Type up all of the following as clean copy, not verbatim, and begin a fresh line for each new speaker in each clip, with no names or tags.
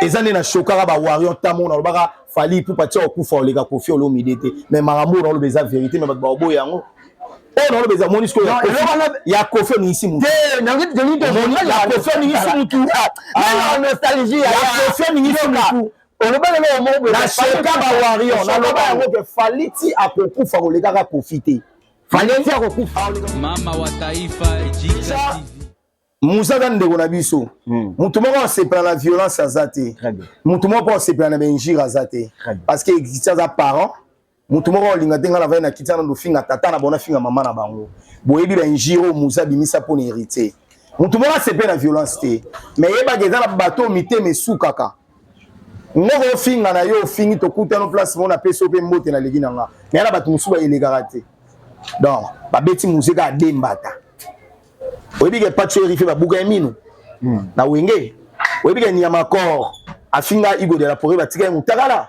Eza nde na shokaka ba warrior ntango nalobaka Fally Ipupa tia okufa oleka Koffi Olomide te. Mais makambo oyo naloba eza vérité, mais bato baoboya yango. Oyo naloba eza, omoni sikoyo ya Koffi oningisi mutu, ya Koffi oningisi mutu,
nostalgie
ya Koffi oningisi mutu.
Oloba.
Na shoka ba warrior, naloba yango ke Fally ti akokufa kolekaka Koffi te.
Fally ti akokufa.
Mama wa Taifa, Ejika TV.
Musa aza ndeko na biso. Motu moko asepela na violence aza te, motu moko mpo asepela na bainjure aza te, parce que existe aza parent. Motu moko olinga te ngai navai na kiti wana, ndofinga tata na bango, nafinga mama na bango. Boyebi bainjure oyo Musa abimisa mpona Héritier. Motu moko asepela na violence te, mais yebaka eza na bato oyo mitema esukaka. Ngoko ofinga na yo, ofingi, tokutano place moko, napesi yo mpe mbote, naleki na nga. Mais na bato mosusu bayelekaka te. Donc babeti muzika adembata. Oyebi ke Pacho Erife babuka ye mino na Wenge. Oyebi ke Nyama Cor afinga Igo de la Forêt, batika ye motakala.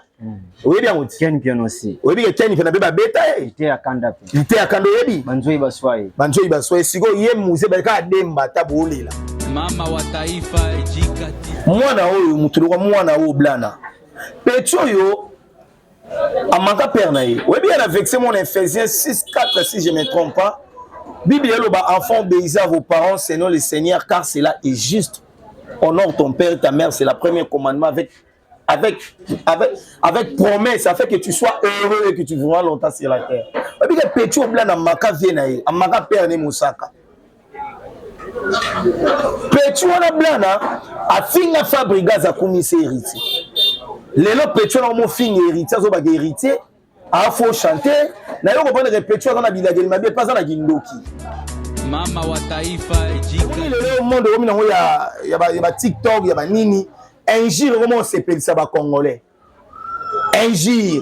Oyebi yango ti?
Ken Piano aussi.
Oyebi ke Ken Piano mpe babeta ye?
Te ya kanda
pe. Te ya kanda, oyebi?
Banzoi baswaye.
Banzoi baswaye. Sikoyo ye Muze baleka ademba ta boolela.
Mama wa Taifa, Ejika TV.
Mwana oyo motu lokwa, mwana oyo blana petit oyo amanka père na ye. Oyebi ye na vexe mon Ephésiens 6 4, si je me trompe pas. Bible eloba: «Enfant, obéissez à vos parents selon le Seigneur, car cela est juste. Honore ton père et ta mère, c'est la premier commandement avec promesse, afin que tu sois heureux et que tu vivras longtemps sur la terre.» Oyebi ke petit oyo blana amaka vie na ye, amaka père ne mosaka. Petit wana blana afinga Fabrigas, akumisi Héritier. Lelo petit wana omofinga Héritier, azobaka Héritier afo chanter na yo. Comprendre ke petit aza na bilageli mabe mpe aza na kindoki.
Mama wa Taifa, Ejika.
Omoni lelo monde okomi nango ya ba TikTok, ya banini, injure okoma osepelisa bacongolais. Injure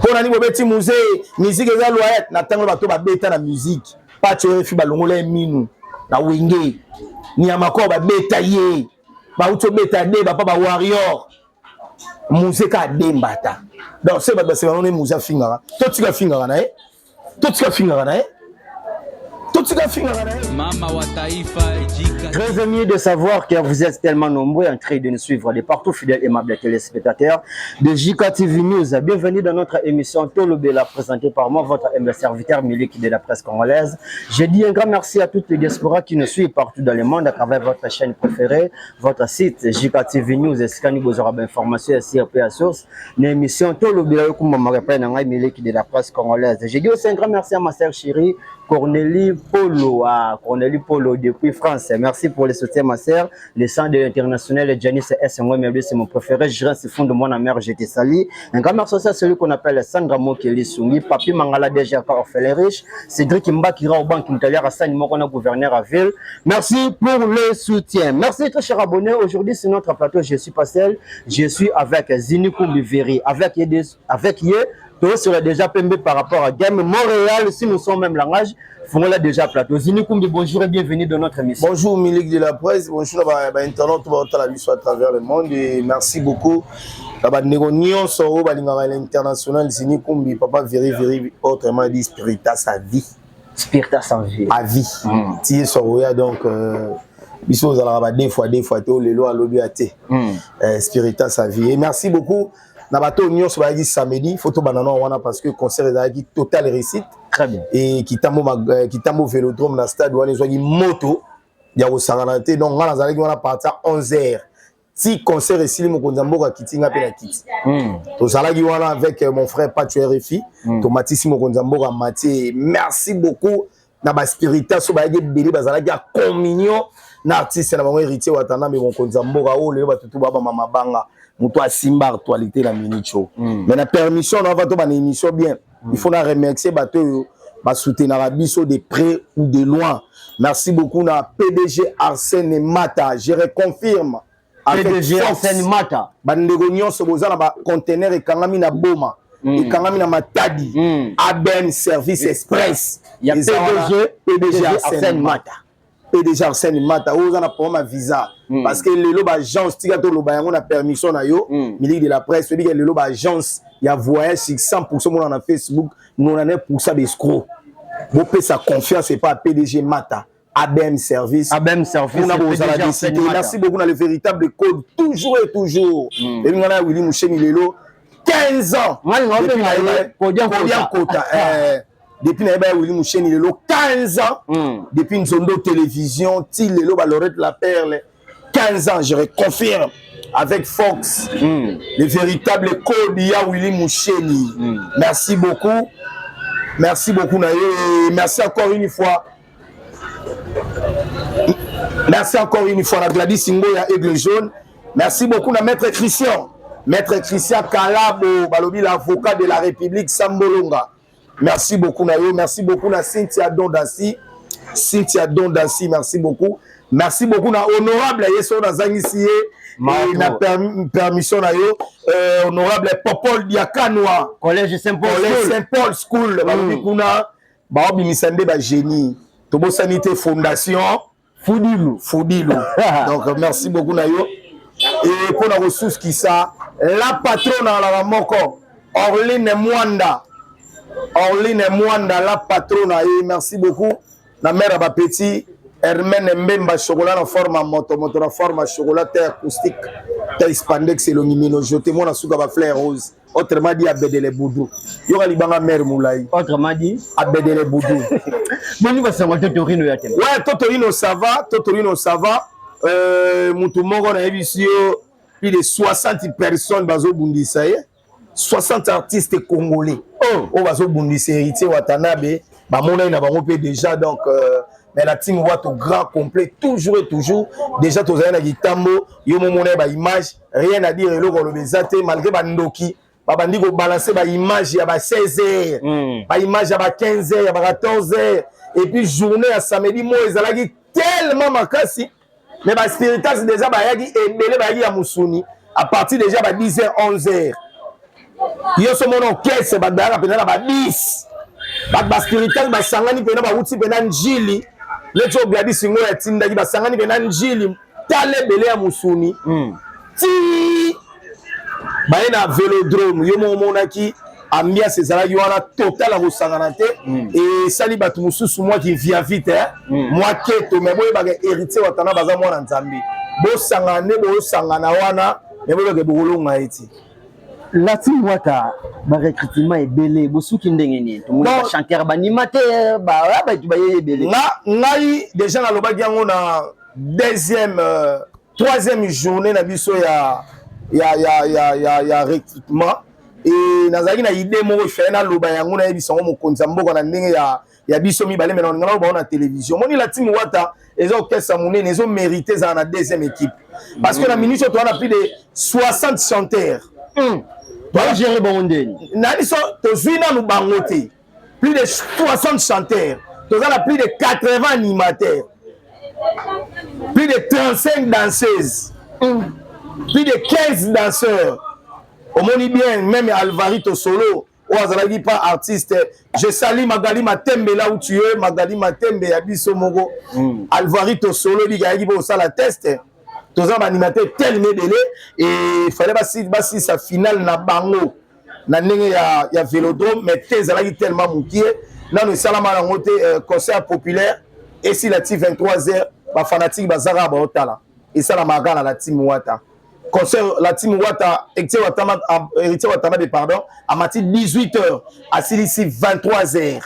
mpo na nini bobeti Musée? Musique eza loyat na ntango bato babeta na musique. Pacho Efi balongola ye minu na Wenge. Niamako babeta ye, bauti obeta de bapa ba warrior. Musée ka ademba ta. Donc se bato basema none Musée afingaka, totika fingaka na ye, totika fingaka na ye, totika fingaka na ye.
Mama wa Taifa, Ejika.
Très ému de savoir que vous êtes tellement nombreux en train de nous suivre de partout, fidèles et aimables téléspectateurs de JKTV News. Bienvenue dans notre émission Tolobela, présentée par moi, votre humble serviteur Milik de la presse congolaise. Je dis un grand merci à toutes les diasporas qui nous suivent partout dans le monde à travers votre chaîne préférée, votre site JKTV News. Esika bozora information ya CRP à source. Une émission Tolobela yokumba marepa na ngai Milik de la presse congolaise. Je dis aussi un grand merci à ma sœur chérie Cornélie Polo, ah, Cornélie Polo depuis France. Merci pour le soutien, ma sœur. Le sang de l'international Janice S. c'est mon préféré. Je reste fond de mon mère, je te salue. Un grand merci aussi à celui qu'on appelle Sandra Mokeli Sungi, Papi Mangala DGK Orphelin Riche, Cédric Mbakira au Banque Moutalière Hassan Mokona, gouverneur à ville. Merci pour le soutien. Merci, très cher abonné. Aujourd'hui, sur notre plateau, je suis pas seul. Je suis avec Zini Kumbiveri, avec Ye. Sur déjà pembe par rapport à Game Montréal, si nous sommes même langage, là déjà plateau. Zini Kumbi, bonjour et bienvenue dans notre émission.
Bonjour Milik de la presse, bonjour ba internautes ba la biso à travers le monde et merci beaucoup. Ba ndeko nyonso oyo balingaka l'international Zini Kumbi, papa Veri Veri, autrement dit Spiritas à vie.
Spiritas en vie.
À vie. Ti soroya donc biso ozalaka ba deux fois deux fois te, lelo alobi ate. Spiritas à vie. Et merci beaucoup na bato nyonso bayaki samedi. Faut tobanda na wana parce que concert ezalaki totale réussite.
Très bien.
Et Kitambo, Kitambo Vélodrome na stade wana ezwaki moto ya kosangana te. Donc nga nazalaki wana partir 11 heures ti concert esili. Mokonzi ya mboka akiti, nga mpe na kiti. Tozalaki wana avec mon frère Pacho RFI. Tomatisi mokonzi ya mboka Matie. Merci beaucoup na baspiritas oyo bayaki ebele, bazalaki ya communion na artiste na bango Héritier Watanabe, mokonzi ya mboka oyo lelo bato tu babama mabanga, moto asimba actualité na minute oyo. Mais na permission na ava tobana émission bien, il faut na remercier bato oyo basoutenaka biso de près ou de loin. Merci beaucoup na PDG Arsène Mata, je reconfirme.
PDG Arsène Mata.
Bandeko nyonso boza na baconteneur ekangami na Boma, ekangami na Matadi, ABN Service Express
ya PDG.
PDG Arsène Mata, PDG Arsène Mata oyo oza na problème ya visa, parce que lelo baagence, tika toloba yango na permission na yo, Milik de la presse, oyebi ke lelo baagence ya voyage sur 100, mona na Facebook, 99 baescroc. Bopesa confiance epa PDG Mata. ABM Service.
ABM Service.
Kuna bozala décidé. Merci beaucoup na le véritable code toujours et toujours. Et ngana ya Willy Musheni lelo 15 ans.
Depuis
na Kota. Depuis na ya Willy Musheni lelo 15 ans. Depuis Nzondo Télévision, ti lelo ba Lorette la Perle 15 ans, je reconfirme avec Fox, le véritable code ya Willy Musheni. Merci beaucoup. Merci beaucoup na yo et merci encore une fois. Merci encore une fois à Gladys Ngoya Aigle Jaune. Merci beaucoup à Maître Christian. Maître Christian Kalabo, balobi l'avocat de la République Sambolonga. Merci beaucoup na yo. Merci beaucoup na Cynthia Dondassi. Cynthia Dondassi, merci beaucoup. Merci beaucoup na honorable Yeso na zangisi ye na permission na yo honorable Popol Diakanwa.
Collège Saint-Paul.
Collège Saint-Paul School. Balobi kuna baobimisa nde ba génie. Tobosani te fondation
Fudilu.
Fudilu. Donc merci beaucoup na yo. Et pour la ressource qui ça, la patronne à la moko, Orline Mwanda. Orline Mwanda, la patronne. Et merci beaucoup. La mère à petit, Hermène Mbemba, chocolat en forme moto, moto en forme chocolat, terre acoustique, terre spandex et l'omimino. Jetez moi la souka ba fleur rose. Autrement dit, Abedele Boudou. Yoka libanga mère Moulay.
Autrement dit,
Abedele Boudou.
Bon, nous sommes Totorino ya tena.
Ouais, Totorino ça va, Totorino ça va. Mutu moko na yebisi yo plus de 60 personnes bazo bundisa ye. 60 artistes congolais.
Oh,
oh bazo bundisa Héritier Watanabe, ba monai na bango pe déjà donc mais la team Wato grand complet toujours et toujours déjà tozali na kitambo yo momona ba image rien à dire eloko lobeza te malgré ba ndoki babandi ko balancer ba image ya ba 16 heures, ba image ya ba 15 heures, ya ba 14 heures et puis journée ya samedi mo ezalaki tellement makasi mais ba spiritas déjà bayaki ebele bayaki ya musuni à partir déjà ba 10 heures 11 heures yo so mona orchestre ba bayaka pena na ba 10 ba spiritas basangani pena ba wuti pena njili leti oyo Gladys Ngoya atindaki basangani pena njili tala ebele ya musuni ti baye na vélodrome yo moko omonaki ambiance ezalaki wana total ya kosangana te esali bato mosusu mwa kivia vite mwa keto mais boyebaka Héritier Watana baza mwana Nzambe bosangana nde bosangana wana mais boyebaka bokolonga ye ti.
La team Wata ba recrutement ebele bosuki ndenge nini tomoni ba chanteur ba animateur ba bato baye ebele.
Nga ngai déjà nalobaki yango na deuxième troisième journée na biso ya ya ya ya ya ya recrutement et nazalaki na idée moko efele naloba yango nayebisa yango mokonzi ya mboka na ndenge ya ya biso mibale mais na naloba na télévision moni la team Wata eza orchestre monene ezo mérité ezala na deuxième équipe parce que na minute oyo toza na plus de 60 chanteurs.
Gérer bango ndeni
na biso tozwi nanu bango te plus de 60 chanteurs, toza na plus de 80 animateurs, plus de 35 danseuses, plus de 15 danseurs. Omoni bien même Alvarito Solo oyo azalaki pas artiste. Je salue Magali Matembe là où tu es, Magali Matembe ya biso moko. Alvarito Solo ebiki ayaki mpo kosala test. Toza baanimateur tellement ebele et fallait basisa finale na bango na ndenge ya vélodrome mais te ezalaki tellement mokie nano esalama yango te. Concert populaire esila ti 23 heures, bafanatike bazaka baotala esalamaka kaka na la team Wata. Concert la team Wata, Héritier Watanabe pardon, amati 18 heures asilisi 23 heures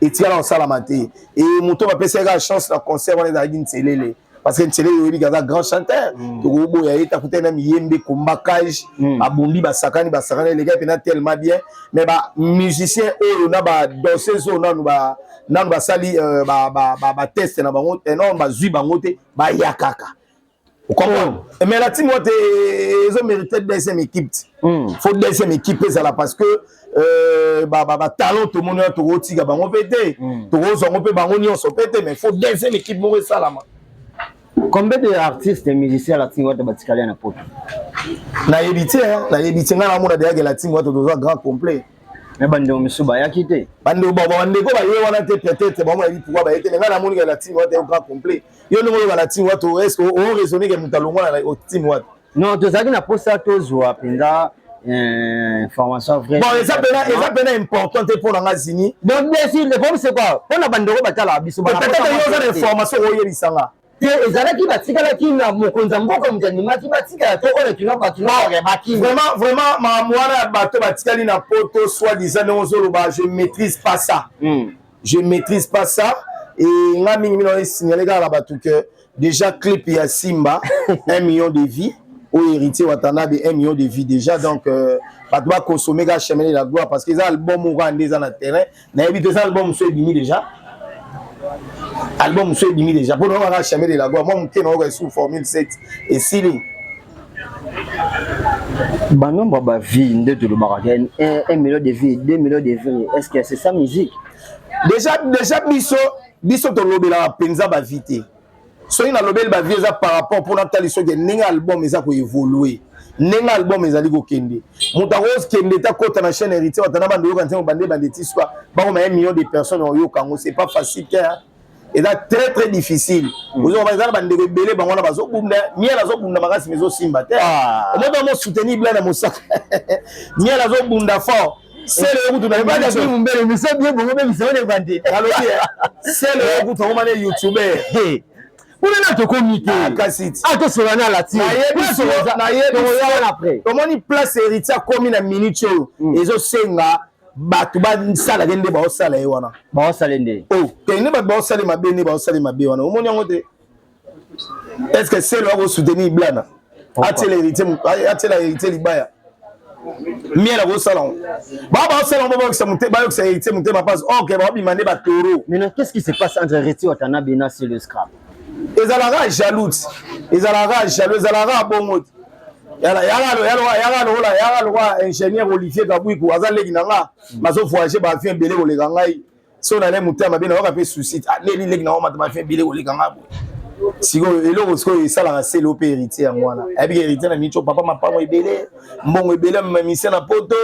etikala kosalama te. E moto bapesaki kaka chance na concert wana ezalaki Nselele parce que Nselele oyebi aza grand chanteur, tokoboya ye takutani na miyembe kombakage babumbi basakani basakani elekaki mpena tellement bien mais bamusicien oyo na badanseuse oyo nanu basali batest na bango non bazwi bango te baya kaka. Comprendre? Mais la team Wata ezo mérité deuxième équipe. Faut deuxième équipe ezala parce que batalent tomoni wana tokotika bango mpe te, tokozwa yango mpe bango nyonso mpe te mais faut deuxième équipe moko esalama.
Combien de artistes et musiciens la team Wata batikali na poto?
Nayebi te, nayebi te. Ngai namona deyake la team Wata toza grand complet.
Mais bandeko misusu bayaki te.
Bandeko baye wana te, peut-être bango bayebi pourquoi baye te mais ngai namoni ke la team Wata yo grand complet. Yo ndenge oyoka la team Wata, est ce que oraisonne ke moto alongwa na team Wata?
Non, tozalaki na posa tozwa mpenza. Information vraie.
Bon, eza pena important te mpo na nga, Zini.
Donc bien sûr, le problème, c'est quoi? Mpona bandeko batala biso.
Peut-être yo oza na information oyebisa nga.
Te, ezalaki batikalaki na mokonzi ya mboka, moto andimaki batikala to oyo kino bato bakimi.
Vraiment, vraiment, makambo wana ya bato batikali na Poto, soit disant ndenge ozoloba, je maîtrise pas ça. Je maîtrise pas ça. Et nga mingi mingi esignale kaka na bato que déjà clip ya Simba, 1 million de vues, oyo Héritier Watanabe, 1 million de vues déjà. Donc bato bakonsome kaka Chemin de la gloire, parce que eza album moko nde eza na terrain. Nayebi te, eza album mosusu ebimi déjà, album mosusu ebimi déjà mpo nayoka kaka Chemin de la gloire. Mwa moke nayoka esu Formule 7 esili.
Banombre bavues nde tolobaka te, 1 million de vues, 2 millions de vues, est ce que c'est ça musique?
Déjà biso tolobelaka mpenza bavues te. Soki nalobeli bavues, eza par rapport mpona tali soki ndenge album eza koévolue, ndenge album ezali kokende. Moto akokende te, akota na chaîne Héritier Watana, bando oyoka nzembo bande bande ti swa bakoma 1 million de personnes oyoka yango. C'est pas facile te, eza très très difficile. Ozomona eza na bandeko ebele, bango wana bazobunda. Miel azobunda makasi, mais ezosimba te. Omoi bamo soutenir bla na mosaka. Miel azobunda fort, sele yokutu. Nalobi sele yokutu akoma ne youtuber.
Kuna na tokomi te.
Kasi
tosola na lati.
Nayebi, tomoni place Héritier akomi na minute oyo, ezosenga bato basalaka nde baosala ye wana.
Baosala nde.
Te, nde bato baosala mabe, nde baosala mabe wana. Omoni yango te? Est ce que selo akosoutenir Blana, atiela Héritier, atiela Héritier libaya? Miel akosala ngo, bao baosala ngo, bayokisa Héritier motema mpasi. Ok, baobima nde batoro.
Maintenant, qu'est-ce qui se passe entre Héritier Watanabe na Celeo Scrap?
Ezalaka jaloux, ezalaka jaloux, ezalaka bongo te. Yaka lokola ingénieur Olivier Kabwiku, aza leki na nga, bazovoyage baavion ebele koleka ngai. So nale motema mabe, nayoka mpe souci. Neli leki na ngo mata baavion ebele koleka ngai boye. Sikoyo eloko sikoyo esalaka sele mpe Héritier yango wana, ayebiki Héritier na micho papa mapango ebele, mbongo ebele, mamisia na Poto.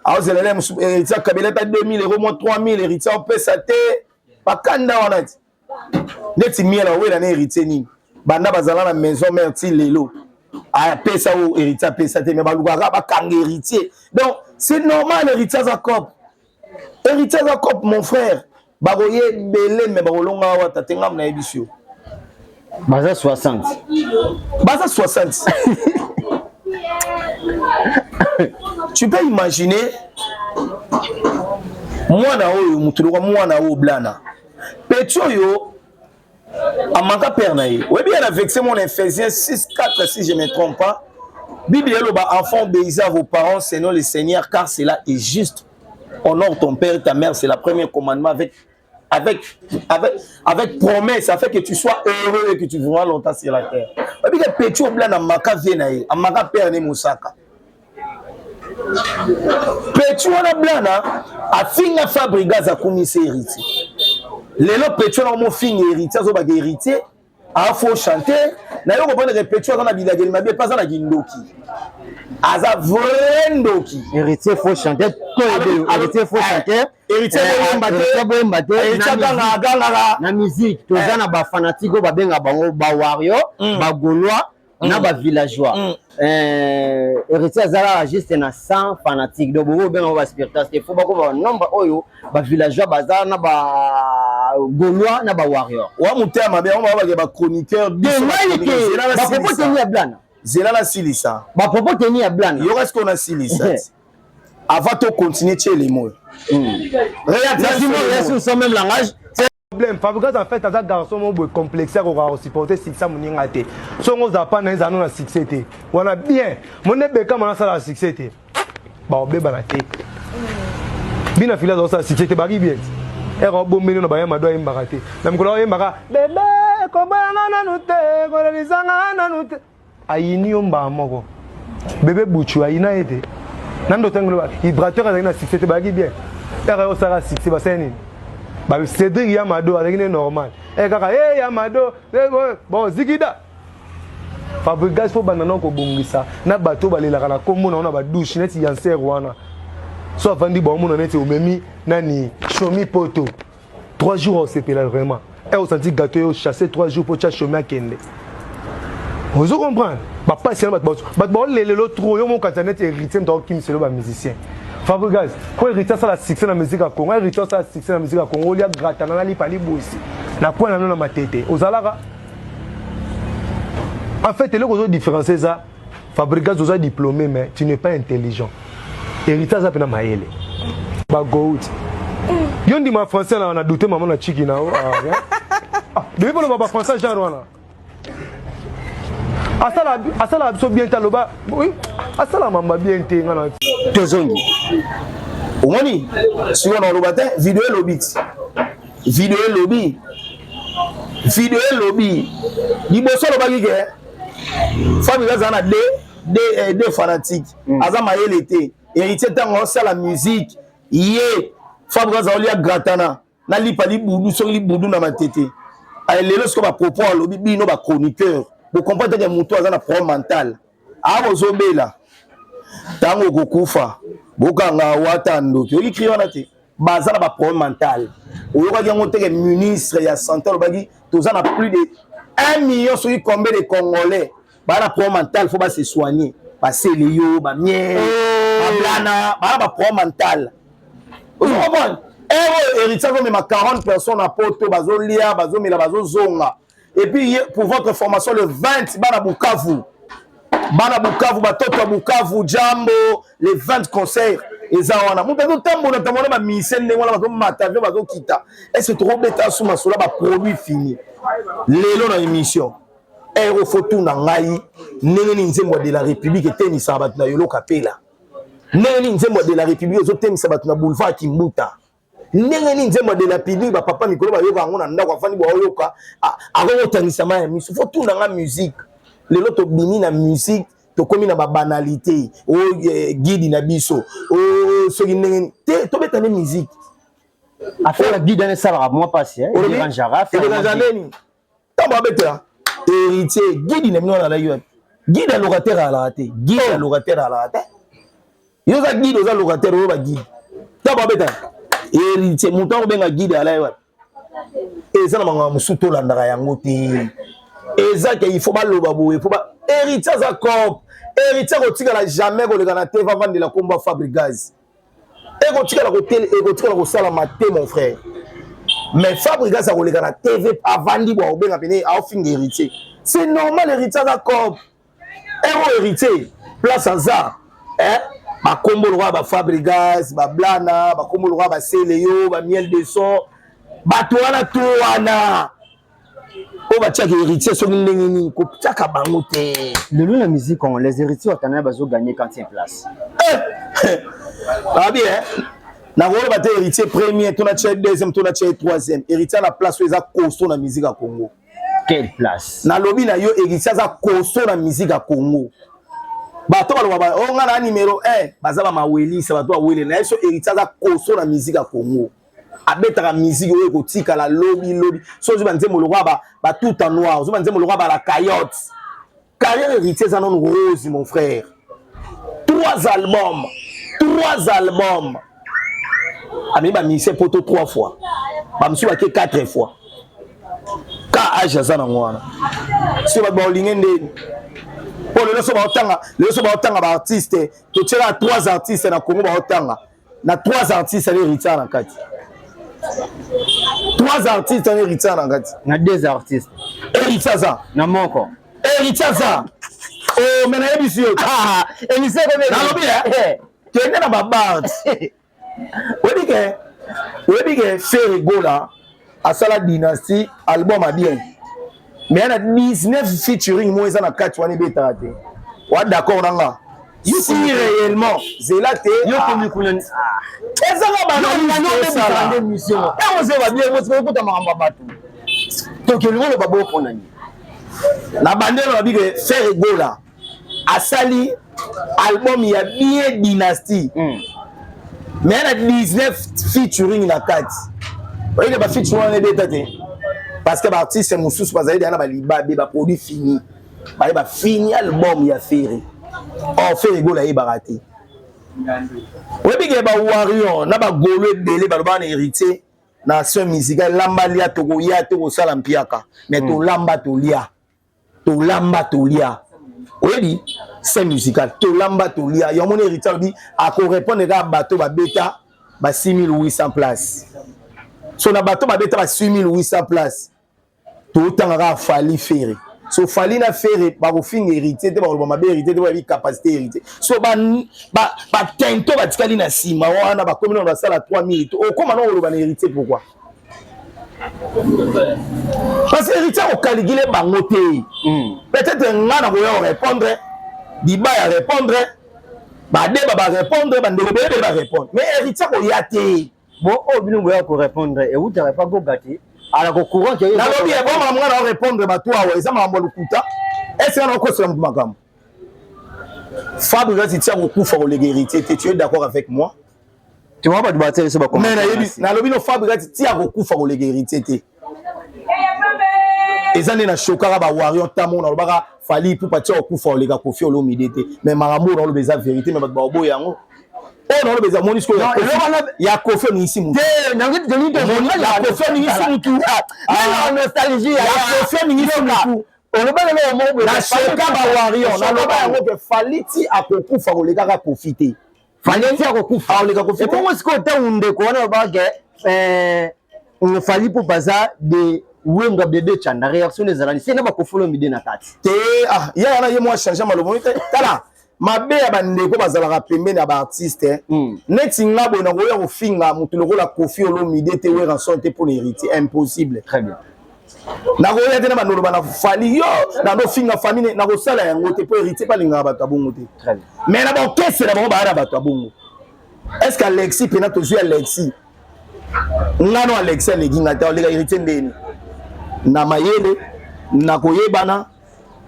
Aozela le mosusu Héritier akabela ata 2000 euro, mwa 3000, Héritier aopesa te. Bakanda wana ti neti Miel awela na Héritier nini, banda bazala na Maison Mère ti lelo, apesa oyo Héritier apesa te, mais balukaka bakanga Héritier. Donc c'est normal, Héritier aza cop, Héritier aza cop, mon frère. Bakoye ebele, mais bakolonga awa tate ngambo nayebi yo.
Baza 60.
Baza 60, tu peux imaginer? Mwana oyo, motu lokwa mwana oyo Blana, petit oyo amanka père na ye. Oyebi ye na vexe mon Éphésiens 6 4, si je me trompe pas. Bible eloba: «Enfant, obéissez à vos parents selon le Seigneur, car cela est juste. Honore ton père et ta mère, c'est la premier commandement avec promesse, afin que tu sois heureux et que tu vivras longtemps sur la terre.» Oyebi ke petit oyo Blana amaka vie na ye, amaka père ne mosaka. Petit wana Blana afinga Fabregas, akumisi Héritier. Lelo petit wana omofinga Héritier, azobaka Héritier afo chanter. Na yo comprendre ke petit aza na bilakeli mabe mpe aza na kindoki, aza vrai ndoki.
Héritier faux chanteur to Héritier faux chanteur.
Héritier boyemba te.
Boyemba te.
Héritier agangaka, agangaka.
Na musique toza na bafanatike oyo babenga bango bawarrior, bagaulois na bavillageois. Héritier azalaka juste na 100 fanatique, donc bongo obenga bango baspiritas te. Faut bakoma banombre oyo bavillageois baza na bagaulois na bawarrior.
Wa motema mabe yango babake bachroniqueur.
Ngai te, bapropos teni ya Blana.
Zela nasilisa.
Bapropos teni ya Blana.
Yoka sikoyo, nasilisa avant tocontinue tie elemo.
Réaction, même langage.
Problème, Fabregas en fait aza garçon moko boye complexe, akoka kosupporte succès moninga te. Songo ozala pa na ye, ezala no na succès te wana bien monde ebekama, nasala succès te, baobebana te. Bina fili azosala succès te, baki bien ere obombeli na bayamba do ayembaka te. Na mikolo ayembaka bebe kobayanga nanu te, kolelisanga nanu te, ayini yo mbaa moko. Bebe buchu ayina ye te na ndo ntango vibrateur azalaki na succès te, bayaki bien. Ere osala succès, basali nini? Cédric Yamado azalaki ne normal e kaka e Yamado. Bon, zikida Fabregas mpo banda na kobongisa na bato balelaka na nkombo na wana, badouche neti yanser wana. So avandi, baomona neti omemi nani chomi poto 3 jours, osepela vraiment. E osanti gâteau yo chasse 3 jours mpo tia chomi akende. Ozo comprendre? Bapasi yana bato bato baolelelo trop. Yo mokanisa neti Héritier moto akokimiselo bamusicien. Fabregas po Héritier asala succès na musique ya Congo, Héritier asala succès na musique ya Congo, olia gratana na lipa libusi na coin na no na Matete ozalaka. En fait, eloko ozo différencier eza Fabregas oza diplômé, mais tu n'es pas intelligent. Héritier aza mpena mayele bagout. Yo ndima français na doute mama na chiki na yo. Ah, debi mpona ba français genre wana asala asala biso bien te, aloba oui, asala mamba bien te. Nga na
Tozongi, omoni sikoyo na oloba te. Video elobi ti, video elobi, video elobi. Liboso alobaki ke Fabregas aza na deux fanatique, aza mayele te. Héritier, ntango osala musique, ye Fabregas aolia gratana na lipa libudu, soki libudu na Matete. Lelo sikoyo bapropos alobi, bino bachroniqueur bocomprendre teke moto aza na problème mental. Awa ozobela, ntango okokufa bokanga wata ndoki. Oyoki cri wana te? Baza na baproblème mental. Oyokaki yango teke ministre ya santé alobaki toza na plus de 1 million soki combien de Congolais baa na problème mental, faut base soigner. Basele yo bamiel, bablana baa na baproblème mental. Ozo comprendre? Ere oyo Héritier azomema 40 personnes na Poto, bazolia, bazomela, bazozonga. Et puis, pour votre formation, le 20, bana Bukavu, bana Bukavu, batoto ya Bukavu, jambo. Le 20, concert eza wana. Moto azotambola tambola, bamise ndenge wana, bazomata avion, bazokita. Est ce tokobeta su masolo baproduit fini lelo na émission? Ere faut tuna ngai ndenge nini nzembo de la République etemisaka bato na Yolo Kapela, ndenge nini nzembo de la République ezotemisa bato na boulevard Kimbuta, ndenge nini nzembo de la République bapapa mikolo bayoka yango na ndako, afandi baoyoka, akokotangisa mai ya miso. Faut tuna nga musique. Lelo tobimi na musique, tokomi na babanalité. O guide na biso o soki ndenge te, tobeta nde musique.
Affaire guide wana esalaka mwa mpasi.
Edérangeaka neni? Ntango babetela Héritier, guide na bino wana alaki wapi? Guide ya locataire alaka te, guide ya locataire alaka te. Yo oza guide, oza locataire oyo baguide. Ntango babeta Héritier, moto akobenga guide alaki wapi? Eza na makambo mosusu tolandaka yango te. Eza ke il faut baloba boye, faut ba Héritier aza corp. Héritier akotikala jamais koleka na te, vavandela kombo ya Fabregas ekotikala ekotikala kosalama te, mon frère. Mais Fabregas akoleka na TV, avandi bo akobenga pene, aofinga Héritier, c'est normal. Héritier aza corp. Ero Héritier place aza, bakombo lokola baFabregas, bablana, bakombo lokola baseleyo, bamiel de son, bato wana to wana oyo batiaka Héritier soki ndenge nini, kotiaka bango te.
Lelo na musique congolaise, Héritier Watanabe bazoganye quantième place.
Babi nakoloba te Héritier premier to natia deuxième to natia troisième. Héritier na place oyo eza costaud na musique ya Congo.
Quelle place?
Nalobi na yo, Héritier aza costaud na musique ya Congo. Bato baloba o nga na numéro 1, baza bamawelisa, bato bawele na ye. So Héritier aza costaud na musique ya Congo. Abetaka musique oyo ekotikala lobi lobi. So ozwi banzembo lokola batuta noir, ozwi banzembo lokola bala cayote. Carrière Héritier eza nano rose, mon frère. Trois albums, trois albums. Amemi bamusicien Poto trois fois, bamosusu bake quatre fois. Ka age aza nango wana, soki bato baolinge ndeni mpo lelo so baotanga, lelo so baotanga baartiste, totiaka trois artistes na Congo, baotanga na trois artistes ali Héritier na kati, trois artistes ali Héritier na kati.
Na deux artistes.
Héritier aza.
Na moko.
Héritier aza o me nayebisi yo.
Émission.
Nalobi kende na babart. Oyebi ke Ferre Gola asala Dynastie, album a bien, mais ya na 19 featuring mo eza na kati wana ebetaka te. Wa d'accord na nga si réellement zela te.
Yo komi kuna.
Ezanga
bango ozeba bien, okota makambo ya bato, tokelingo oloba bopona nini?
Na bandelo na bike, Ferre Gola asali album ya bien, Dynastie, mais na 19 featuring na kati. Oyeke bafeaturing wana ebeta te parce que baartiste mosusu bazali deya na balibabe, baproduit fini, baye bafini album ya Ferre. Or Ferre Gola ayebaka te. Oyebi ke bawarrior na bagolo ebele balobaka na Héritier na action musicale, lamba lia, tokoya te kosala mpiaka, mais tolamba tolia. Tolamba tolia, oyebi scène musicale, tolamba tolia. Yango moni Héritier alobi akorépondre kaka bato babeta ba 6800 place. So na bato babeta ba 6800 place, totanga kaka Fally, Ferre. So Fally na Ferre bakofinga Héritier te, bakoloba mabe Héritier te, bayebi capacité Héritier. So batento batikali na nsima wana, bakomi nano basala 3000, okóma na koloba na Héritier. Pourquoi? Parce que Héritier akokaligile bango te. Peut-être nga na koya korépondre, diba ya répondre, badeba barépondre, bandeko belebele barépondre, mais Héritier akoya te.
Bon, oyo bino boya korépondre eutaka epa Goga te, alako courant ke.
Nalobi eboma nga na orépondre bato awa, eza makambo ya lokuta. Ese nga na okosela moto makambo? Fabregas tia kokufa koleka Héritier te, tu es d'accord avec moi?
Tuma bato batia biso.
Mais nayebi, nalobi no, Fabregas tia kokufa koleka Héritier te. Eza nde na shokaka bawarrior ntango nalobaka Fally Ipupa tia kokufa koleka Koffi Olomide te. Mais makambo oyo naloba eza vérité, mais bato baoboya yango. Oyo naloba eza moni sikoyo ya Koffi oningisi mutu, ya Koffi oningisi mutu,
nostalgie
ya Koffi oningisi mutu.
Olobaka.
Na shoka bawarrior, naloba yango ke Fally ti akokufa kolekaka Koffi te.
Fally ti akokufa.
Akoleka Koffi te.
Ebongo sikoyo ntango ndeko wana olobaka ke Fally Ipupa aza de Wenga bebe Chanda, réaction ezalani se na baKoffi Olomide na kati?
Te, ah, ye wana ye mwa change malobo te. Tala mabe ya bandeko bazalaka pembeni ya baartiste. Neti nga boye, nakoya kofinga motu lokola Koffi Olomide te, Werrason te, mpona Héritier, impossible.
Très bien.
Nakoya te na bandoloba na Fally, yo nandofinga famille, nakosala yango te, mpo Héritier mpe alingaka bato ya bongo te. Mais na baorchestre na bango baya na bato ya bongo. Est ce que Alexis mpena tozwi Alexis ngano, Alexis aleki nga te, aleka Héritier ndeni na mayele, na koyebana,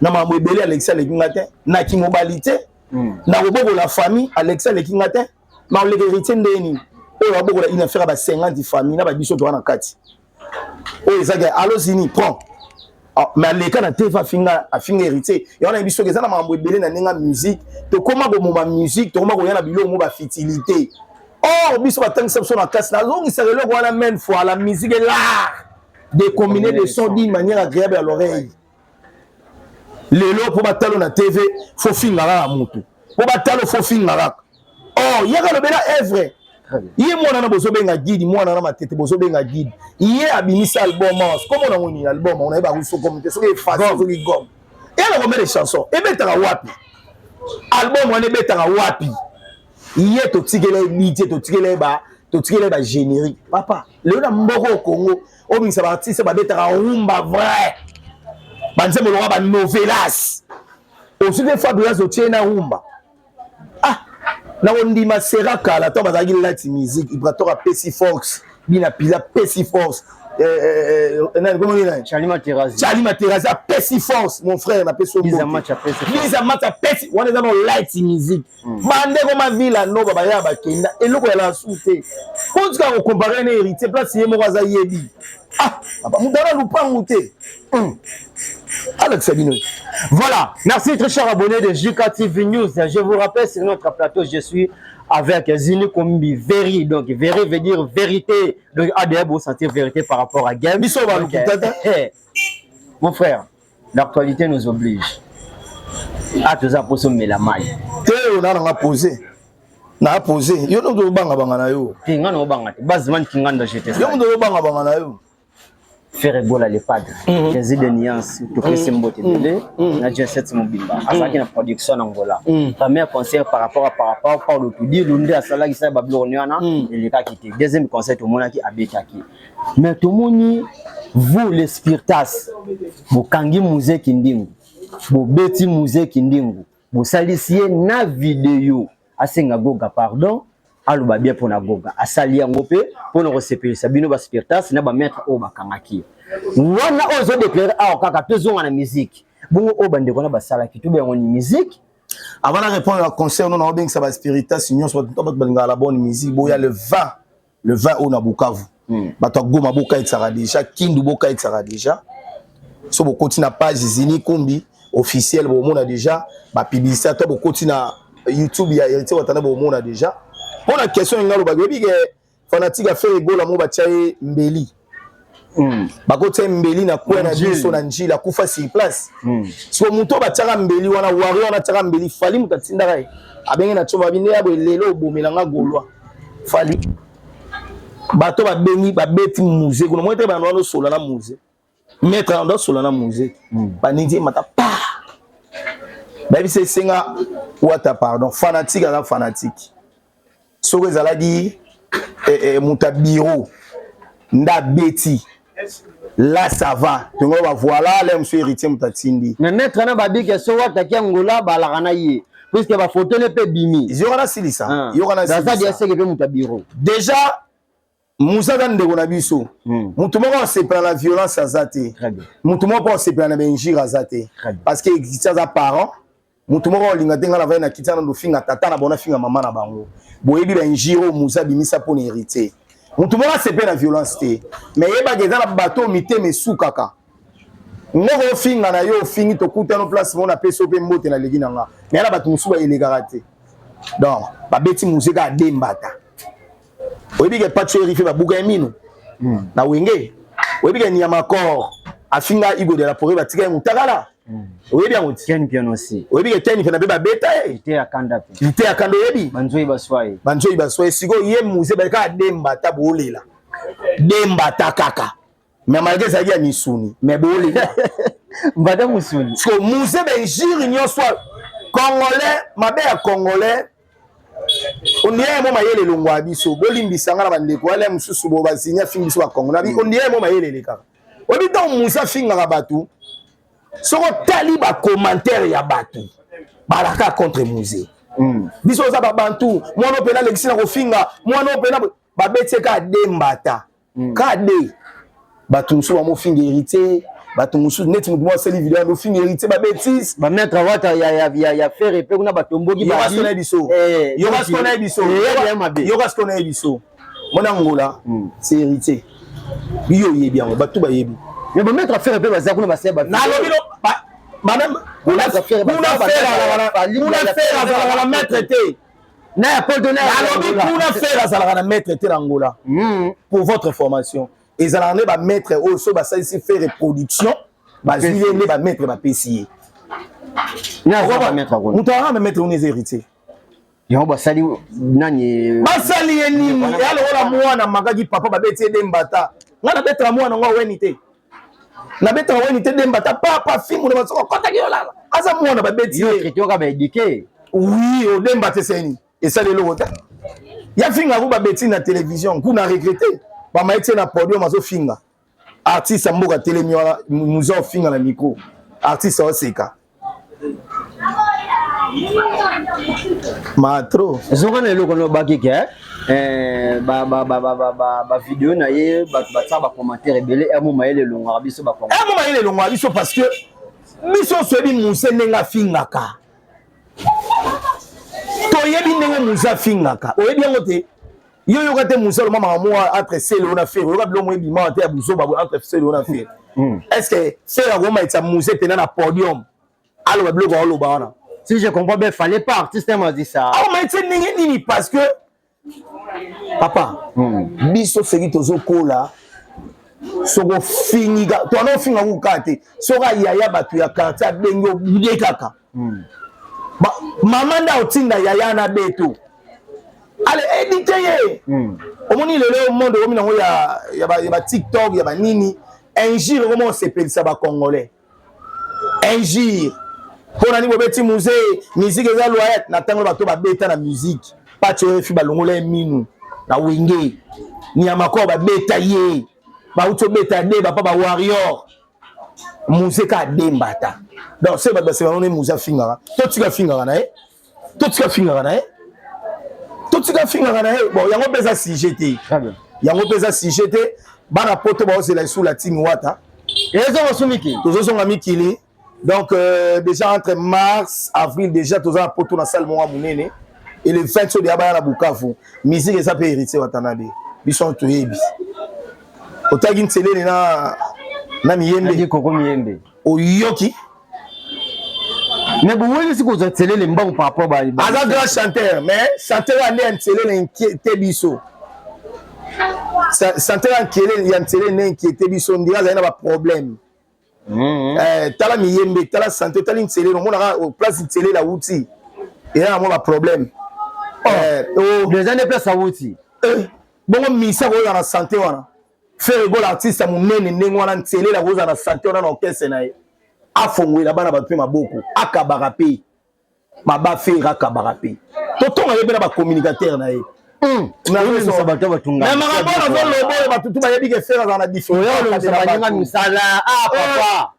na makambo ebele. Alexis aleki nga te na kimobali te, na kobokola famille, Alexis aleki nga te. Ma oleka Héritier ndeni oyo abokola une affaire ya ba 50 famille na babiso toza na kati oyo ezaki alozini prend. Ah, mais aleka na TV, afinga, afinga Héritier. Yango nayebi soki eza na makambo ebele na ndenge ya musique. Tokóma komoma musique, tokóma koya na biloko mo bafutilité. Or biso batangisa biso na classe, nazongisaka eloko wana maine fois: la musique est l'art de combiner des sons d'une manière agréable à l'oreille. Lelo mpo batalo na TV, faut finga kaka motu, mpo batalo faut finga kaka. Or yaka lobela œuvre. Ye mwana na bozobenga guide, mwana na matete bozobenga guide, ye abimisi album awa. Komo nango nini album? Onayeba sokomi te, soki efase, soki gomme eyala combien de chanson, ebetaka wapi album wana, ebetaka wapi? Ye totikela ye budget, totikela ye ba, totikela ye bagénérique. Papa, lelo na mboka o Congo, obimisa baartiste babetaka rumba vrai, banzembo lokola banovelas, ozwi te Fabregas otie na rumba. Ah, nakondima sera kala ntango bazalaki lati musique, Ibrator apesi force, bina pila apesi force.
Charlie Materazzi.
Charlie Materazzi apesi force, mon frère, napesi.
Biza Match apesi.
Biza Match apesi. Wana eza no light musique. Bandeko mavila noba baya bakenda eloko ya lasu te. Kotika kocomparer na Héritier, place ye moko aza yebi. Ah papa, moto ana lupangu te, alakisa bino.
Voilà, merci très cher abonné de JK TV News. Je vous rappelle, sur notre plateau, je suis avec Zini Kombi, Véri. Donc, Véri veut dire vérité. Donc, ADN, vous sentir vérité par rapport à Game.
Biso balukuta te.
Mon frère, l'actualité nous oblige. Ah, tout ça pour se mettre la maille.
Te, oyo na nanga posé, na posé yo nde obangabanga na yo.
Te, nga na obanga te. Bazman Kinganda, je te
Yo moto obangabanga na yo.
Ferre Gola le padre, Jésus de Nuance, topesi mbote ebele na J7 mobimba. Azalaki na production na Angola, premier concert par rapport Paulo Tudilu nde asalaki sa babiloko ni wana, elekaki te. Deuxième concert tomonaki abetaki, mais tomoni vous les spiritas bokangi Muzeki Ndingu, bobeti Muzeki Ndingu, bosalisi ye na video, asenga Goga pardon, aloba bien mpona Goga. Asali yango mpe mpona kosepelisa bino baspiritas na bamaître oyo bakangaki ye wana. Oyo ozodéclarer awa kaka, tozonga na musique. Bongo oyo bandeko wana basalaki, tobe yango ni musique?
Avant na répondre na concert no, naobengisa baspiritas nyonso, bato bato balingaka la bonne musique, boya le 20, le 20 oyo na Bukavu. Bato ya Goma bokayetisaka déjà, Kindu bokayetisaka déjà. So bokoti na page Zini Kumbi officiel, bomona déjà bapublicité, to bokoti na YouTube ya Héritier Watana, bomona déjà. Mpo na question enga alobaki, oyebi ke fanatique ya Ferre Gola mo batia ye mbeli. Bakotia mbeli na kwe na biso na Njili, akufa sur place. Siko moto oyo batiaka mbeli wana, warrior wana atiaka mbeli, Fally moto atindaka ye, abenge na tsoba binde ya boye: "Lelo obomelanga Gaulois." Fally, bato babengi, babeti Mzee kuna, moi te, bando wana osola na Mzee, maître ando asola na Mzee. Banindi emata pa, bayebisa esenga Wata pardon. Fanatique aza fanatique. Soki ezalaki moto ya bureau nde abeti là, ça va, tongo ba voilà le monsieur Héritier moto atindi.
Mais maître na babike so wataki Angola, balaka na ye, puisque bafoto ne mpe bimi.
Yoka na silisa, yoka na
silisa. Seke mpe moto ya bureau.
Déjà Musa aza ndeko na biso. Moto moko asepela na violence aza te, moto moko mpo asepela na bainjure aza te, parce que Héritier aza parent. Moto moko olinga te ngai navai na kiti wana, ndofinga tata na bango, nafinga mama na bango. Boyebi bainjure oyo Musa abimisa mpona Héritier. Moto moko asepela na violence te, mais yebaka eza na bato oyo mitema esukaka. Ngoko ofinga na yo, ofingi, tokutano place moko, napesi yo mpe mbote, naleki na nga. Mais na bato mosusu bayelekaka te. Donc babeti Mzee kaka dembata. Oyebi ke Pacho Erife babuka ye mino na Wenge. Oyebi ke Nyama Corps afinga Igo de la Forêt, batika ye mutakala. Oyebi yango ti?
Ken Piano aussi.
Oyebi ke Ken Piano mpe babeta ye.
Te ya kanda
mpe. Te ya kanda, oyebi.
Banzoi baswa ye.
Banzoi baswa ye. Sikoyo ye Mzee baleka dembata, boolela dembata kaka, mais malgré ezalaki ya misuni, mais boolela.
Mbata musuni.
Sikoyo Mzee, bainjure nyonso, Congolais, mabe ya Congolais, ondire mo mayele elongwa ya biso. Bolimbisa nga na bandeko ale mosusu bo bazini afingi biso Bakongo na ondire mo mayele elekaka. Oyebi, ntango Musa afingaka bato, soki otali bacommentaire ya bato, balaka contre Mzee. Biso oza babantu, mwana oyo mpena alekisi na kofinga, mwana oyo mpena babeti ye kaka de mbata kaka de. Bato mosusu bamofinga Héritier, bato mosusu neti motu moko asali video amofinga Héritier, babétise.
Bamaître Wata ya Ferre mpe kuna batomboki.
Yoka siko na biso, yoka siko na biso, yoka siko na biso. Mona Ngola, c'est Héritier. Yo oyebi yango, bato bayebi.
Mais bamaître Ferre mpe baza kuna, basaya.
Nalobi kuna Ferre azalaka na maître te.
Na ya poto
na. Nalobi kuna Ferre azalaka na maître te na Ngola. Pour votre formation, ezalaka nde bamaître oyo so basalisi Ferre production, bazwi ye nde bamaître bapesi ye. Moto azalaka na maître wana eza Héritier.
Yango basali nani?
Basali ye nini? Eya lokola mwana makaki papa, babeti ye dembata. Ngai nabetaka mwana ngo aweni te, nabetaka weni te, dembata papa fimu na basoko akɔtaki olala, aza mwana, babeti ye.
Yoka baéduquer.
Oui, odemba te, seni esali eloko te. Ya finga ku babeti na télévision kuna, regretter bamaye tie na podium, azofinga artiste ya mboka, telemi wana, Muza ofinga na micro, artiste aoseka matro.
Zonga na eloko nobaki ke bavideo na ye, bato batia bacommentaire ebele. Emo mayele elongwaka biso.
Emo mayele elongwaka biso, parce que biso toyebi Mzee ndenge afingaka, toyebi ndenge Mzee afingaka. Oyebi yango te, yo yoka te. Mzee aloma makambo entre Sele na Ferre. Oyoka biloko ebima te ya buzoba entre Sele na Ferre. Est ce que Ferre akomaitisa Mzee mpena na podium, aloba biloko aoloba wana?
Si je comprends bien, fallait pas artiste m'a dit ça.
Awa maitise ndenge nini? Parce que papa, biso soki tozokola, soki ofingi, towana ofinga kuka te. Soki ayaya bato ya quartier abengi, obude kaka. Mama nde aotinda yaya na beto, ale édite ye. Omoni lelo monde okomi nango ya baTikTok, ya banini, injure okoma osepelisa Bacongolais. Injure mpo na nini bobeti Mzee? Musique eza loyat na ntango bato babeta na musique. Pacho Efi balongola ye minu na Wenge, Niamako babeta ye, bauti obeta de bapa bawarrior. Mzee ka adembata. Donc soki bato baseka none, Mzee afingaka, totika afingaka na ye, totika afingaka na ye, totika afingaka na ye. Bon, yango mpe eza sujet te, yango mpe eza sujet te. Bana Poto baozela esula timi Wata.
Ezonga so mikili.
Tozozonga mikili. Donc déjà entre mars, avril, déjà toza na Poto na salle moko ya monene, et le 20 so deya baya na Bukavu. Musique eza mpe Héritier Watanabe, biso toyebi. Otaki nselele na Miyembe.
Koko Miyembe.
Oyoki.
Mais bowelisi kozwa nselele mbangu par rapport.
Aza grand chanteur, mais chanteur wana nde ya nselele te. Biso Santé ya nkele ya nsele nde inquiété biso, ndira azali na baproblème. Tala miyembe, tala santé, otali nsele, omonaka place nsele awuti, eza na mwa baproblème.
Déjà nde place awuti.
Bongo misa kozala na santé wana, Ferre Gola, artiste ya monene ndenge wana, nselela kozala na santé wana na orchestre na ye, afongwela bana bato mpe maboko, akabaka mpe maba. Ferre akabaka mpe, totonga ye mpe na bacommunicateur na ye.
Oyebisa bato batunga.
Mais makambo nazoloba oyo, bato tu bayebi ke Ferre azala na
difficulté. Baninga misala, ah papa.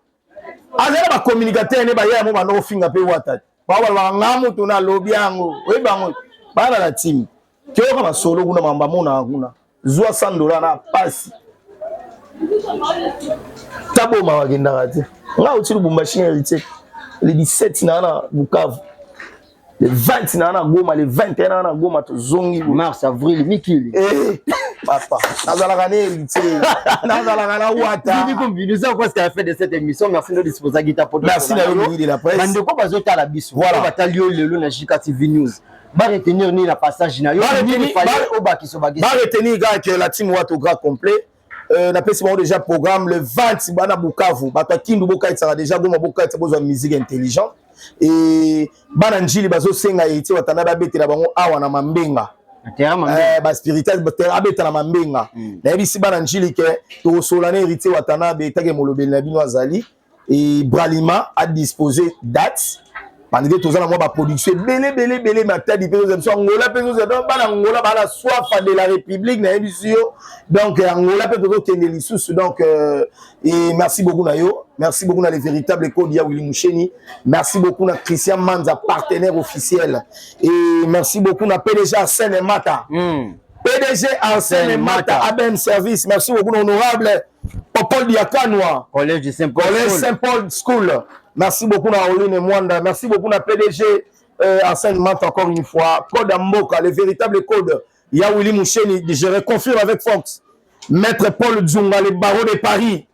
Azali na bacommunicateur ne baya yango, banda kofinga mpe wata bao balobaka nga moto nalobi yango, oyebi yango, bana na time toyoka masolo kuna, makambo amonaka kuna, zwa 100 $ na pasi taboma bakendaka te. Nga auti Lubumbashi, Héritier, le 17 naa na Bukavu, le 20 naa na Goma, le 21 naa na Goma, tozongi.
Mars, avril, mikili.
Eh, papa, nazalaka na Héritier, nazalaka na wata.
Nous sommes presque à la fin de cette émission. Merci de disposer Guita Poto.
Merci na yo, Mingi de la presse.
Bandeko bazotala biso.
Voilà.
Batali yo lelo na JK TV News. Ba retenir ni la passage na yo. Nini fallait obakisa bakisa?
Ba retenir kaka que la team Wato grand complet. Napesi bango déjà programme le 20, bana Bukavu, bato ya Kindu bokatisaka déjà, Goma bokatisa, bozwa musique intelligent. E bana Njili bazosenga Héritier Watanda babetela bango awa na Mambenga. Baspirituel abeta na Mambenga. Nayebisi bana Njili ke tokosola na Héritier Watanabe etake molobeli na bino azali e Bralima a disposé date, malgré toza na mwa baproduction ebele ebele ebele. Matadi mpe tozala biso, Angola mpe tozala. Donc bana Angola bana soif de la république, nayebisi yo. Donc Angola mpe tozokende lisusu. Donc et merci beaucoup na yo, merci beaucoup na les véritables code ya Willy Moucheni, merci beaucoup na Christian Manza, partenaire officiel, et merci beaucoup na PDG Arsène Mata. PDG Arsène Mata, ABM Service. Merci beaucoup honorable Popol Diakanwa.
Collège de Saint-Paul.
Collège Saint-Paul School. Merci beaucoup na Oline Mwanda. Merci beaucoup na PDG Arsène Mata encore une fois. Code Mboka, le véritable code. Ya Willy Moucheni, je reconfirme avec Fox. Maître Paul Dzunga, le barreau de Paris.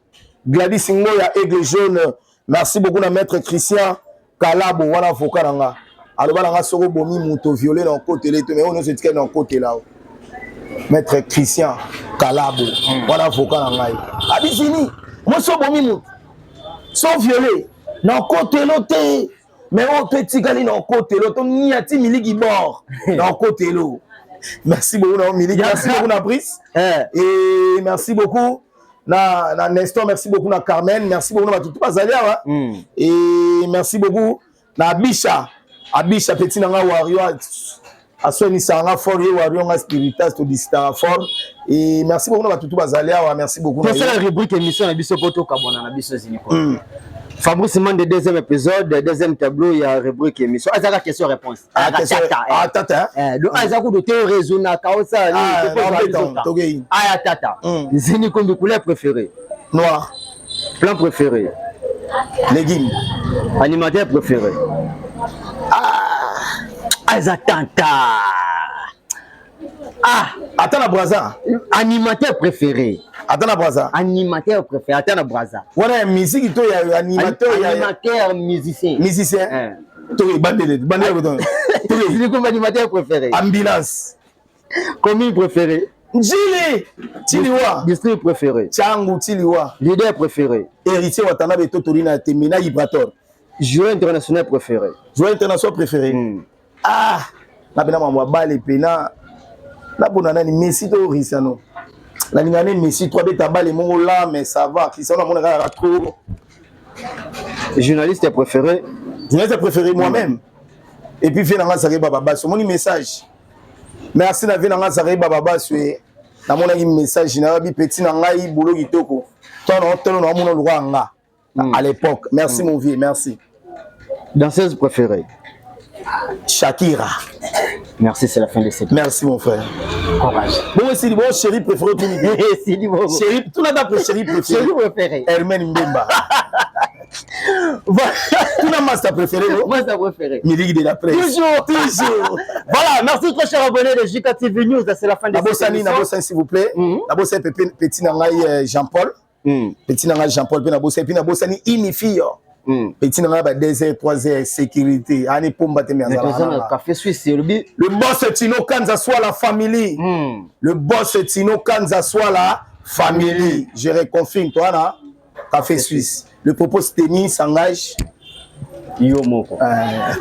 Gladys Ngoya, Aigle Jaune. Merci beaucoup na Maître Christian Kalabo, wana avocat nanga. Aloba nanga soko bomi moto violé na côté le, mais on se tient na côté là. Maître Christian Kalabo, wana avocat na ngai. Abisini, moi so bomi moto. So violé na côté lo te. Mais oyo to etikali na okotelo to niati miliki bord na okotelo. Merci beaucoup na miliki, merci beaucoup na Brice et merci beaucoup na Nestor, merci beaucoup na Carmen, merci beaucoup na bato tu bazali awa et merci beaucoup na Abisha, Abisha petit na nga wario, aswenisaka nga fort, ye wario nga spiritas, todisitaka fort. Et merci beaucoup na bato tu bazali awa, merci beaucoup.
Tosala rubrique émission na biso po tokabwana na biso, Ziniko. Fabrice Mande, deuxième épisode, deuxième tableau, il y a rubrique émission. Ah, ça, question réponse.
Ah, question. Ah, tata.
Eh, donc, ah, ça, coup de te raisonner, ça, ah, tata. Zini Kombi, couleur préférée?
Noir.
Plat préféré?
Légumes.
Animateur préféré? Ah, ah, tata.
Ah, ata na Braza.
Animateur préféré.
Ata na Braza.
Animateur préféré, ata na Braza.
Wana ya musique to ya animateur
ya Animateur musicien.
Musicien. To bandele, bandele to.
C'est comme animateur préféré.
Ambulance.
Commune préférée?
Njili. Tiliwa.
District préféré?
Changu Tiliwa.
Leader préféré?
Héritier Watanabe Totolina Temena Ibrator.
Joueur international préféré?
Joueur international préféré. Ah, napena mambo ya bale pena napona nani, Messi to Cristiano? Nalinga ne Messi to abeta bale moko là, mais ça va, Cristiano amona kaka trop.
Journaliste préféré?
Journaliste préféré, moi-même. Et puis vie nanga azalaki baba basi, omoni message. Merci na vie nanga azalaki baba basi, namonaki message na yo, petit na ngai, boulot kitoko, to na tolo na omona lokwa nga à l'époque. Merci mon vieux, merci.
Danseuse préférée?
Shakira.
Merci, c'est la fin de cette.
Merci mon frère.
Courage.
Bon, c'est bon chéri préféré tout.
C'est bon.
Chéri, tout le monde chéri préféré.
Chéri préféré.
Hermène Mbemba. Tout le master préféré.
Master préféré.
Milik de la presse.
Toujours.
Toujours.
Voilà, merci très cher abonné de JK TV News. C'est la fin de cette
émission. Nabosani, s'il vous plaît. Nabosani petit nangai Jean-Paul. Petit nangai Jean-Paul, puis nabosani, puis nabosani Inifio. Petit na ngai ba 2 heures, 3 heures, sécurité ani pomba te, me
azala Café Suisse elobi.
Le boss Tino Kanza soit la famille. Le boss Tino Kanza soit la famille, je reconfirme, toi na Café Suisse, le propos Teni s'engage.
Yo moko.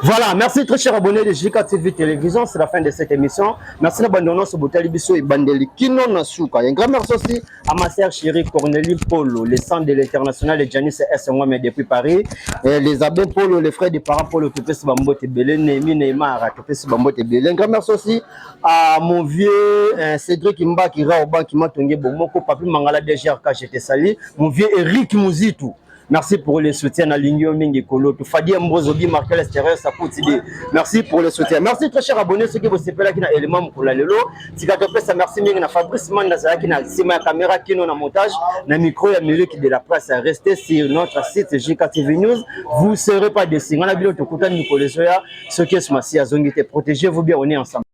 Voilà, merci, très cher abonné de JK TV Télévision, c'est la fin de cette émission. Merci na bando nyonso botali biso ebandeli kino na suka. Un grand merci aussi à ma sœur chérie Cornélie Polo, le centre de l'international de Janice S. Ngome depuis Paris. Et les abbés Polo, les frères des parents Polo, topesi bambote ebele, Némi Neymar, topesi bambote ebele. Un grand merci aussi à mon vieux Cédric Mbaki Raoban qui m'a tongué Bomoko, Papi Mangala DGRK, je te salue. Mon vieux Eric Mouzitou. Merci pour le soutien à l'Union Mingi Kolo. Fadi Mbrozobi, Markel Extérieur, Sapoutidi. Merci pour le soutien. Merci, très cher abonné, ceux qui vous qui na élément Mukula Lelo. Tika topesa merci mingi na Fabrice Manda qui na sima caméra qui na montage, na micro ya Milik de la presse. Restez sur notre site JKTV News. Vous serez pas déçus. Ngana bilo tokutani mikolo ezoya. Ceux qui sont assis à Zongite, protégez-vous bien, on est ensemble.